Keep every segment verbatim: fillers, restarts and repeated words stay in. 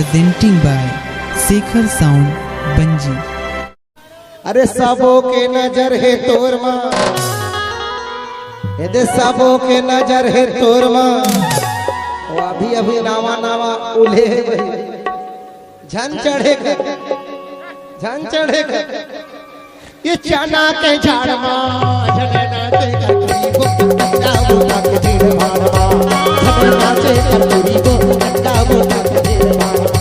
Presenting by Shekhar Sound Banji। अरे सबो के नजर हे तोर मा, ए दे सबो के नजर हे तोर मा। वो अभी अभी नावा नावा उल्हे हे भाई, झन चढ़े कर, झन चढ़े कर। ये चना के झाड़ मा, झन नाचे कर तुरी को, अंडा बोला के झीड़ भाड़ मा। झन नाचे कर तुरी को, अंडा बोला के झीड़ भाड़ मा।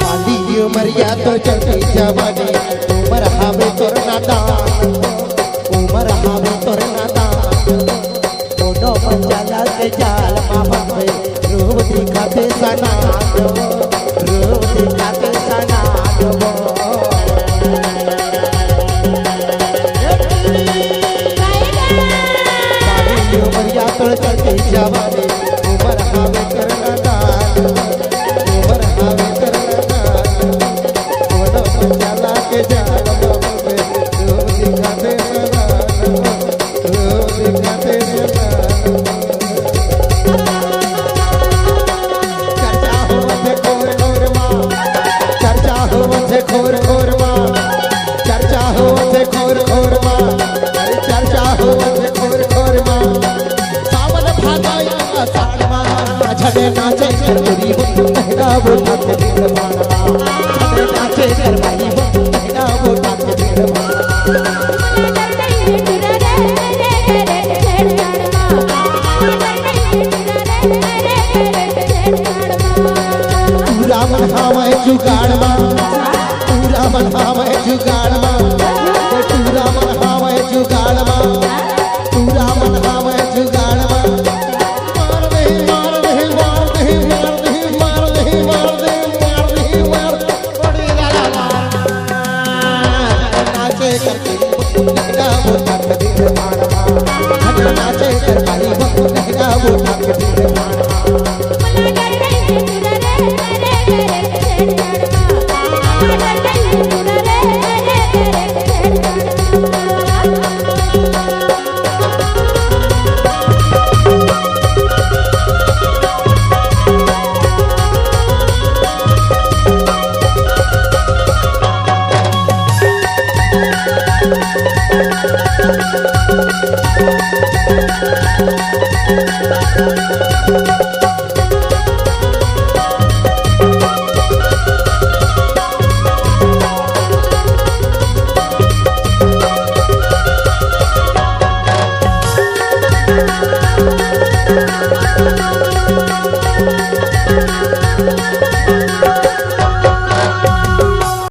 बाली उमरिया तोर चढ़ती जवानी, उमर हावे तोर नादान, उमर हावे तोर नादान। कोनो मचाला के जाल मा फंसे, रूप दिखाते सनान, रूप दिखाते सनान। बाली उमरिया तोर चढ़ती जवानी, उमर हावे तोर नादान, उमर हावे तोर नादान। कोनो मचाला के जाल मा फंसे, रूप दिखाते सनान, रूप दिखाते सनान। चर्चा होवत हे खोर खोर मा, चर्चा होवत हे खोर खोर मा, चर्चा होवत हे खोर खोर मा, अरे चर्चा होवत हे खोर खोर मा। सावन भादो आषाढ़ मा, झने नाचे कर तुरी बंधु कहना वो ठाक दिन माना। झने नाचे कर भाई बंधु कहना वो ठाक दिन माना। टूरा मन हावय जुगाड़ मा, टूरा मन हावय जुगाड़ मा, टूरा मन हावय जुगाड़ मा, टूरा मन हावय जुगाड़ मा। मार दे, मार दे, मार दे, मार दे, मार दे, मार दे, मार दे, मार दे। बड़ी ला ला ला। नाचे करके लहरा वो ठाक दिन माना, नाचे कर भाई वो लहरा वो ठाक दिन माना।